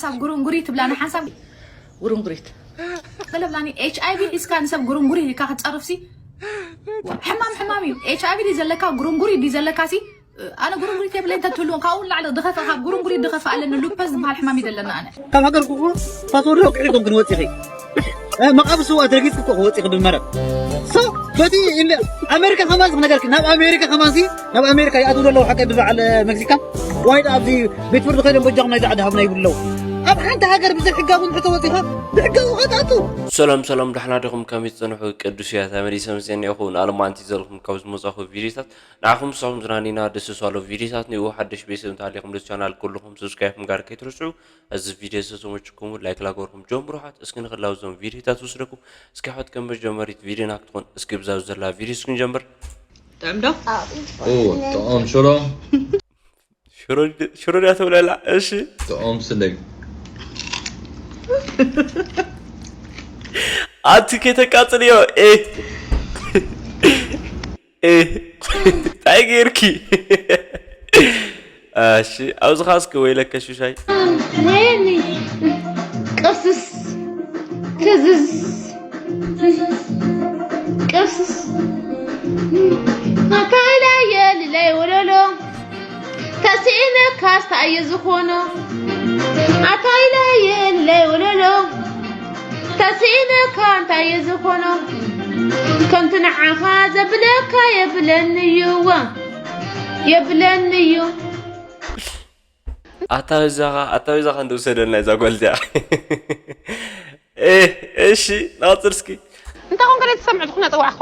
ሓንሳብ ጉርንጉሪት ትብላኒ ሓንሳብ ጉርንጉሪት። ገለ ብላኒ ኤች ኣይ ቪ ሒዝካ ንሰብ ጉርንጉሪት ኢልካ ክትጸርፍሲ ሕማም ሕማም እዩ። ኤች ኣይ ቪ ድዩ ዘለካ ጉርንጉሪት ድዩ ዘለካሲ? ኣነ ጉርንጉሪት የብለይ እንተትህልዎ ካብኡ ንላዕሊ ድኸፍእ ካብ ጉርንጉሪት ድኸፍእ ኣለኒ። ሉፐስ ዝበሃል ሕማም እዩ ዘለና ኣነ። ካብ ሃገርኩ እኮ ፓስወርድ ኣውቂዕኩም ክንወጽእ ኢኺ። እ፣ መቓብር ስውኣት ረጊጽ እኮ ክወጽእ ይኽእል ብመረብ። ሶ፣ በቲ ኢለ ኣሜሪካ ከማን ዝነገርክ፣ ናብ ኣሜሪካ ከማንሲ፣ ናብ ኣሜሪካ ይኣትዉ ዘለዉ ሓቀይ ብበዓል ሜክሲካ፣ ዋይድ ኣብዚ ቤት ፍርዲ ከይዶም በጃኹም ናይዛ ዓዲ ሃብና ይብሉ ኣለዉ። ኣብ ሓንቲ ሃገር ብዘይሕጋዊ ንሕቶ ወጺኻ ብሕጋዊ ኸትኣቱ። ሰላም ሰላም፣ ዳሕና ዲኹም? ከመይ ትጸንሑ? ቅዱስ እያ ተመሊሰ ምስ እኒአኹ ንኣለማንቲ ዘልኩም ካብ ዝመጻኹ ቪዲዮታት ንዓኹም ንሳኹም ዝናኒና ደስ ዝሳሎ ቪዲዮታት ንኡ ሓደሽ ቤተሰብ እንተሃሊኹም ደስ ቻናል ኩልኹም ሰብስክራይብ ምግባር ከይትርስዑ። እዚ ቪዲዮ ዝተመችኩም ላይክ ላገርኩም ጀምሩ። ሓት እስኪ ንኽላው እዞም ቪዲዮታት ወስደኩም እስኪ ሓት ከም መጀመሪት ቪዲዮና ክትኾን እስኪ ብዛው ዘላ ቪዲዮ እስኪ ንጀምር። ጥዕም ዶ? ኦ ጥዑም ሽሮ ሽሮ ድያ ተብለላ። እሺ ጥዑም ስደግ ኣቲ ከተቃጽልዮ ኤ እንታይ ጌርኪ? እሺ ኣብዚ ኻስኪ ወይለከ ሹሻይ ወይኒ ቅርስስ ክዝዝ ቅርስስ ኣካይዳ የልለይ ወለሎ ተስኢነካስ ታየ ዝኾኖ ኣካይዳ የልለይ ወለሎ ተስኢነካ እንታይ እዩ ዝኾኖ ከምቲ ንዓኻ ዘብለካ የብለንዩ እዋ የብለንዩ ኣታ በዛኻ ኣታ በዛኻ እንደ ውሰደልና እዛ ጓል እዚኣ። ኤህ፣ እሺ ናጽር እስኪ እንታይ ኮንካ ዘይትሰምዕ ትኹነ ጽዋዕኳ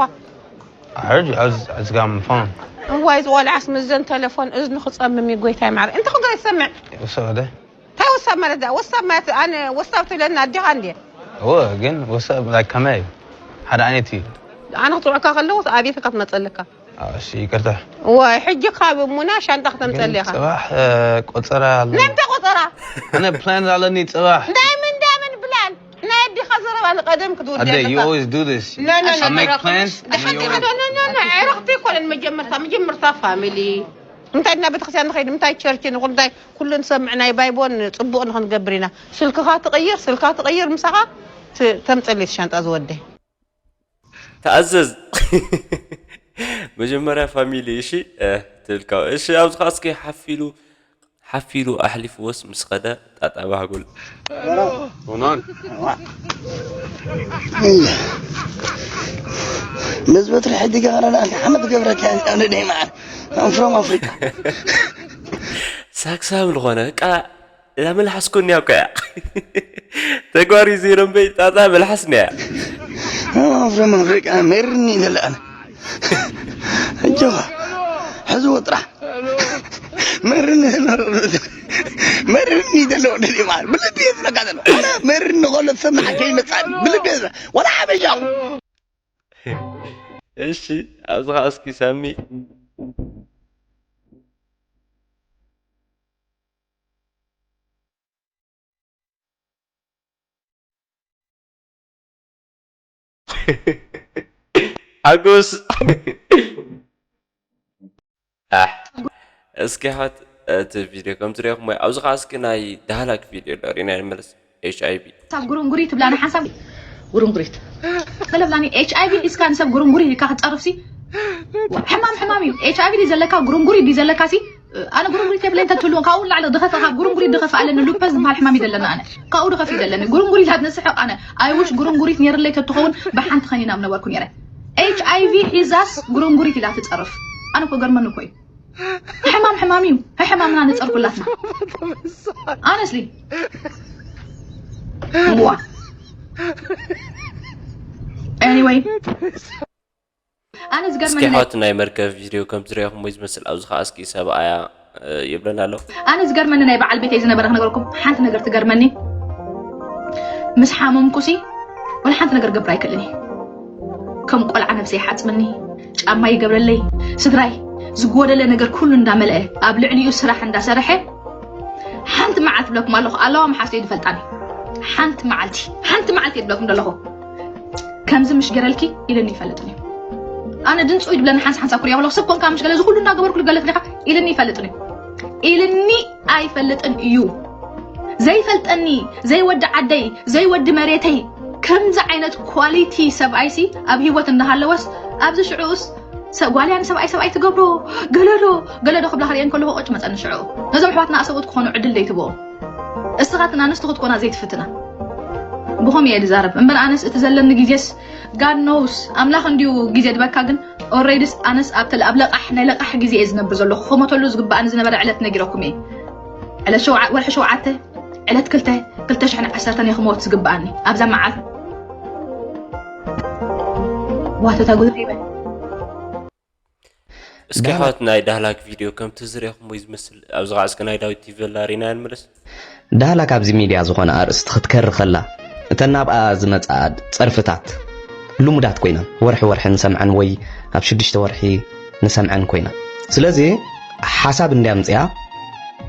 I heard you. I was, I was got my phone. እዋይ ዝቆልዓስ ምዘን ተለፎን እዝኑ ክጸምም እዩ ጎይታይ ማዕረ እንታይ ኮንካ ዘይትሰምዕ What's up, Ade? እንታይ ወሳብ ማለት እዛ ወሳብ ማለት ኣነ ወሳብ ትብለኒ ኣዴኻ እንዴ እወ ግን ወሳብ like ከመይ ሓደ ዓይነት እዩ ኣነ ክፅውዕካ ከለኹ ኣብየትካ ትመፀልካ እሺ ይቅርታ ዋይ ሕጂ ካብ ሙና ሻንጣ ክተምፀልኻ ፅባሕ ቆፀራ ኣሎ ናይ ምንታይ ቆፀራ ኣነ ፕላን ኣለኒ ፅባሕ ናይ ምን ዳምን ብላን ናይ ኣዴኻ ዘረባ ንቀደም ክትውዲ ኣደ you always do this No, no, no, I make plans ዕረኽቲ ይኮነን መጀመርታ መጀመርታ ፋሚሊ እንታይ እና ቤተክርስትያን ንኸይድ ምታይ ቸርች ንኹንታይ ኩሉ ንሰምዕ ናይ ባይቦን ፅቡቕ ንኽንገብር ኢና ስልክኻ ትቕይር ስልካ ትቕይር ምሳኻ ተምፅሊት ሻንጣ ዝወደይ ተኣዘዝ መጀመርያ ፋሚሊ እሺ ትልካ እሺ ኣብዚ ከዓ እስኪ ሓፊሉ ሓፊሉ ኣሕሊፍዎስ ምስ ኸደ ጣጣ ባህጉል ነዚ በትሪ ሕጂ ገበረና ሓመድ ገብረካ ኣነ ደይ መዓር I'm from Africa ሳክሳም ዝኾነ ቃ እዛ መልሓስ ኮንያ እኮ እያ ተጓሪ ዜሮ እምበይ ጣጣ መልሓስ ነያ I'm from Africa መርኒ ዘለኣነ እጆኻ ሕዝዎ ጥራሕ መርኒ መርኒ ዘሎ ወደዲ ማለት ብልቢ እየ ዝለካ ዘሎ ኣነ መርኒ ከሎ ዝሰማሓ ከይመፃኒ ብልቢ እየ ዝለ- ወላ ሓበሻ እሺ ኣብዚ ከዓ እስኪ ሳሚ ሓጎስ ኣሕ፣ እስኪ ሓት እቲ ቪድዮ ከም ትሪኢኹሞ ኣብዚ ከዓ እስኪ ናይ ዳህላክ ቪድዮ ኣሎ ሪና ንመለስ ኤች ኣይ ቪ ሳብ ጉርንጉሪት ትብላኒ ሓንሳብ ጉርንጉሪት ገለብላኒ ኤች ኣይ ቪ ሒዝካ ንሰብ ጉርንጉሪት ኢልካ ክትፀርፍሲ ሕማም ሕማም እዩ ኤች ኣይ ቪ ድዩ ዘለካ ጉርንጉሪት ድዩ ዘለካ ሲ ኣነ ጉርንጉሪት የብለይ እንተትህልዎ ካብኡ ንላዕሊ ድኸፍእ ካብ ጉርንጉሪት ድኸፍእ ኣለኒ ሉፐስ ዝበሃል ሕማም እዩ ዘለና ኣነ ካብኡ ድኸፍእ እዩ ዘለኒ ጉርንጉሪት ኣትነስሕቕ ኣነ I wish ጉርንጉሪት ነይርለይ ተትኸውን ብሓንቲ ኸኒና ምነበርኩ ነይረ ኤች ኣይ ቪ ሒዛስ ጉርንጉሪት ኢላ ትፀርፍ ኣነ እኮ ገርመኒ እኮ እዩ ሕማም ሕማም እዩ ሕማምና ንፀርፍ ኩላትና honestly ዋ anyway ኣነ እስኪ ዝገርመኒ ናይ- ሓወት ናይ መርከብ ቪድዮ ከም ዝረኹም ወይ ዝመስል ኣብዚ ከዓ እስኪ ሰብኣያ እ፣ ይብለና ኣሎ ኣነ ዝገርመኒ ናይ በዓል ቤተይ ዝነበረ ክነገርኩም ሓንቲ ነገር ትገርመኒ ምስ ሓመምኩሲ ወላ ሓንቲ ነገር ገብር ኣይክእልን እየ ከም ቆልዓ ነብሰይ ይሓፅብኒ ጫማ ይገብረለይ ስድራይ ዝጎደለ ነገር ኩሉ እንዳመልአ ኣብ ልዕሊኡ ስራሕ እንዳሰርሐ ሓንቲ መዓልቲ ብለኩም ኣለኹ ኣለዋ መሓዝተይ ዝፈልጣኒ ሓንቲ መዓልቲ ሓንቲ መዓልቲ እየ ዝብለኩም ዘለኹ ከምዚ ምሽ ገረልኪ ኢለኒ ይፈልጥን እዩ ኣነ ድንፁ ይድብለኒ ሓንስ ሓንሳ ኩርያ ከለኹ ሰብ ኮንካ ምሽ ገለ እዚ ኩሉ እናገበርኩ ልገለት ዲኻ ኢልኒ ይፈልጥን እዩ ኢልኒ ኣይፈልጥን እዩ ዘይፈልጠኒ፣ ዘይወዲ ዓደይ፣ ዘይወዲ መሬተይ፣ ከምዚ ዓይነት ኳሊቲ ሰብኣይሲ ኣብ ህይወት እንዳሃለወስ ኣብዚ ሽዑስ ሰ- ጓልያ ንሰብኣይ ሰብኣይ ትገብሮ፣ ገለዶ ገለዶ ክብላ ክርእየን ከለኹ ቅጭ መፀኒ ሽዑ። ነዞም ኣሕዋትና ኣሰብኡት ክኾኑ ዕድል ዘይትቦ። እስኻትና ኣንስቲ ክትኮና ዘይትፍትና። ብኸም እየ ዝዛረብ እምበር ኣነስ እቲ ዘለኒ ግዜስ God knows ኣምላኽ እንዲዩ ግዜ ድበካ። ግን ኦሬድስ ኣነስ ኣብተ ኣብ ለቃሕ ናይ ለቃሕ ግዜ እየ ዝነብር ዘለኹ። ክሞተሉ ዝግባኣኒ ዝነበረ ዕለት ነጊረኩም እየ። ዕለት ሸውዓ- ወርሒ ሸውዓተ ዕለት ክልተ ክልተ ሽሕን ዓሰርተን እየ ክሞት ዝግባኣኒ ኣብዛ መዓልቲ። ዋተታ ጉድሪበ እስኪ ሓወት ናይ ዳህላክ ቪድዮ ከምቲ ዝረኹም ወይ ዝመስል ኣብዚ ከዓ እስኪ ናይ ዳዊት ቲቪ ኣላ ሪና ንመለስ። ዳህላክ ኣብዚ ሚድያ ዝኾነ ኣርእስቲ ክትከሪ ከላ እተን ናብኣ ዝመፅኣ ፀርፍታት ልሙዳት ኮይነን ወርሒ ወርሒ ንሰምዐን ወይ ኣብ ሽዱሽተ ወርሒ ንሰምዐን ኮይና ስለዚ ሓሳብ እንድያ ምፅያ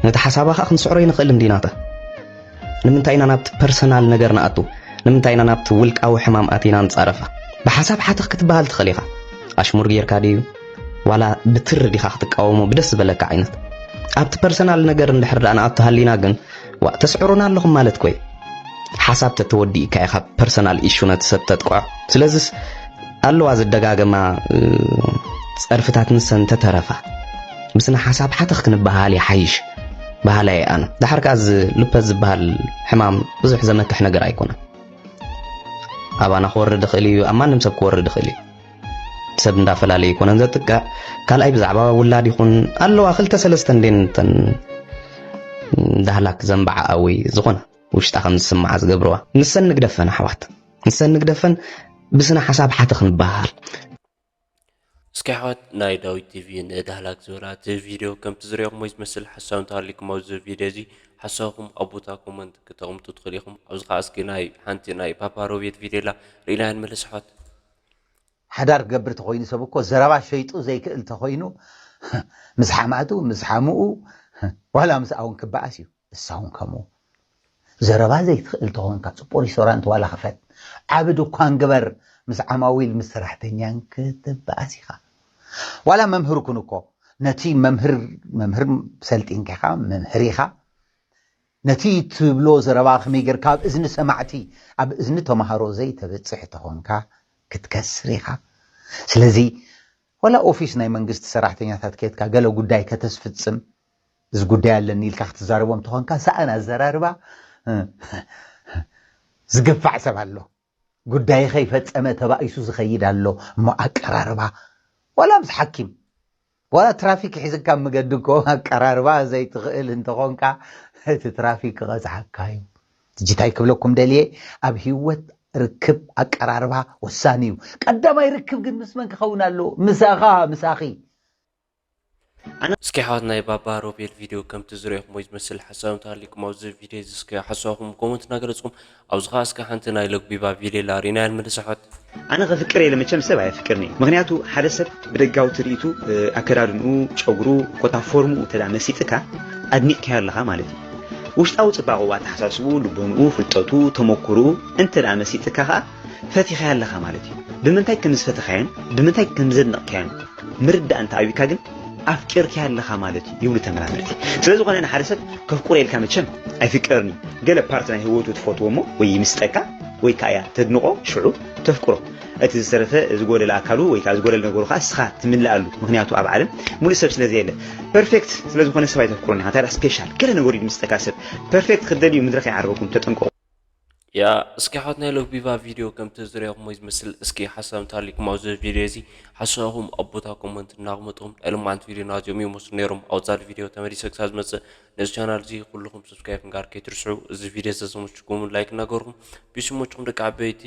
ነቲ ሓሳባ ከዓ ክንስዕሮ ይንኽእል እንዲናተ ንምንታይ ኢና ናብቲ ፐርሰናል ነገር ንኣቱ ንምንታይ ኢና ናብቲ ውልቃዊ ሕማም ኣቲና ንፃረፋ ብሓሳብ ሓተኽ ክትበሃል ትኽእል ኢኻ ኣሽሙር ጌርካ ድዩ ዋላ ብትሪ ዲኻ ክትቃወሞ ብደስ ዝበለካ ዓይነት ኣብቲ ፐርሰናል ነገር እንድሕር ደኣ ንኣቱ ሃሊና ግን ዋእ ተስዕሩና ኣለኹም ማለት ኮይ ሓሳብ ተተወዲእካ ኢኻ ፐርሰናል ኢሹ ነቲ ሰብ ተጥቅዖ ስለዝስ ኣለዋ ዝደጋገማ ፀርፍታት ንሰን ተተረፋ ብስነ ሓሳብ ሓተኽ ክንበሃል ይሓይሽ በሃላይ ኣነ ዳሓር ከኣ እዚ ልፐት ዝበሃል ሕማም ብዙሕ ዘመክሕ ነገር ኣይኮነን ኣባና ክወርድ ይኽእል እዩ ኣብ ማንም ሰብ ክወርድ ይኽእል እዩ ሰብ እንዳፈላለየ ኣይኮነን ዘጥቅዕ ካልኣይ ብዛዕባ ውላድ ይኹን ኣለዋ ክልተ ሰለስተ እንዴን ተን ዳህላክ ዘንበዓኣ ወይ ዝኾነ ውሽጣ ከም ዝስምዓ ዝገብርዋ ንሰን ንግደፈን ኣሕዋት ንሰን ንግደፈን ብስነ ሓሳብ ሓተኽ ንበሃል እስኪ ኣሕዋት ናይ ዳዊት ቲቪ ንዳህላክ ዝበላ እቲ ቪድዮ ከምቲ ዝሪኦኹም ወይ ዝመስል ሓሳብ እንተሃሊኩም ኣብዚ ቪድዮ እዚ ሓሳብኩም ኣብ ቦታ ኮመንት ክተቕምጡ ትኽእሉ ኢኹም ኣብዚ ከዓ እስኪ ናይ ሓንቲ ናይ ፓፓ ሮቤት ቪድዮ ላ ርኢና ንመለስ ኣሕዋት ሓዳር ክገብር ተኮይኑ ሰብ እኮ ዘረባ ሸይጡ ዘይክእል ተኮይኑ ምስ ሓማቱ ምስ ሓምኡ ዋላ ምስ ኣውን ክበኣስ እዩ እሳ እውን ከምኡ ዘረባ ዘይትኽእል ተኾንካ ጽቡቕ ሪስቶራንት ዋላ ክፈት ዓቢ ድኳን ግበር ምስ ዓማዊል ምስ ሰራሕተኛን ክትበኣስ ኢኻ ዋላ መምህር ኩን እኮ ነቲ መምህር መምህር ሰልጢንካ ኢኻ መምህር ኢኻ ነቲ ትብሎ ዘረባ ከመይ ጌርካ ኣብ እዝኒ ሰማዕቲ ኣብ እዝኒ ተምሃሮ ዘይተብጽሕ ተኾንካ ክትከስር ኢኻ ስለዚ ዋላ ኦፊስ ናይ መንግስቲ ሰራሕተኛታት ከድካ ገለ ጉዳይ ከተስፍጽም እዚ ጉዳይ ኣለኒ ኢልካ ክትዛረቦም ተኾንካ ሰኣን ኣዘራርባ ዝግፋዕ ሰብ ኣሎ ጉዳይ ከይፈጸመ ተባኢሱ ዝኸይድ ኣሎ እሞ ኣቀራርባ ዋላ ምስ ሓኪም ዋላ ትራፊክ ሒዝካ ኣብ መገዲ እኮ ኣቀራርባ ዘይትኽእል እንተኾንካ እቲ ትራፊክ ክቐዝሓካ እዩ ሕጂ እንታይ ክብለኩም ደልየ ኣብ ህይወት ርክብ ኣቀራርባ ወሳኒ እዩ ቀዳማይ ርክብ ግን ምስ መን ክኸውን ኣለዎ ምሳኻ ምሳኺ እስኪ ኣሕዋት ናይ ባባ ሮቤል ቪድዮ ከምቲ ዝረኢኹሞ ዝመስል ሓሳብ እንተሃሊኩም ኣብዚ ቪድዮ እዚ እስኪ ሓሳብኩም ኮመንት እናገለፅኩም ኣብዚ ከዓ እስኪ ሓንቲ ናይ ለጉቢባ ቪድዮ ኣላ ሪናያ ንመልስ ኣሕዋት ኣነ ከፍቅር የለ መቸም ሰብ ኣየፍቅርን እዩ ምክንያቱ ሓደ ሰብ ብደጋዊ ትርኢቱ ኣከዳድንኡ ጨጉሩ ኮታ ፎርምኡ እንተ መሲጥካ ኣድኒቕካዮ ኣለኻ ማለት እዩ ውሽጣዊ ፅባቕኡ ኣተሓሳስብኡ ልቦንኡ ፍልጠቱ ተመኩርኡ እንተ መሲጥካ ከዓ ፈቲኻዮ ኣለኻ ማለት እዩ ብምንታይ ከም ዝፈተኻዮን ብምንታይ ከም ዘድነቕካዮን ምርዳእ እንተ ኣብዩካ ግን ኣፍቂርካያ ኣለኻ ማለት እዩ ይብሉ ተመራመርቲ። ስለዝኾነ ንሓደ ሰብ ከፍቅሮ ኢልካ መቸም ኣይፍቀርን እዩ። ገለ ፓርት ናይ ህይወቱ ትፈትዎ እሞ ወይ ይምስጠካ ወይ ከኣ እያ ተድንቖ ሽዑ ተፍቅሮ። እቲ ዝተረፈ ዝጎደለ ኣካሉ ወይ ከኣ ዝጎደለ ነገሩ ከኣ እስኻ ትምልኣሉ። ምኽንያቱ ኣብ ዓለም ሙሉእ ሰብ ስለ ዘየለ። ፐርፌክት ስለዝኾነ ሰብ ኣይተፍቅሮን ኢኻ። እንታይ ደኣ ስፔሻል ገለ ነገሩ ይምስጠካ ሰብ። ፐርፌክት ክትደልዩ ምድሪ ከይዓርበኩም ተጠንቀቑ። ያ እስኪ ኣሕዋትና የለ ቪቫ ቪድዮ ከምቲ ዝረኹሞ ዝመስል እስኪ ሓሳብ እንተሃሊኩም ኣብዚ ቪድዮ እዚ ሓሳብኩም ኣብ ቦታ ኮመንት እናቕመጥኩም ናይ ሎማዓንቲ ቪድዮ ናዚኦም ይመስሉ ነይሮም ኣብ ዛል ቪድዮ ተመሊሰ ክሳብ ዝመፅእ ነዚ ቻናል እዚ ኩልኹም ሰብስክራይብ ምግባር ከይትርስዑ እዚ ቪድዮ ዘዘመችኩም ላይክ እናገርኩም ቢስሞችኩም ደቂ ዓበይቲ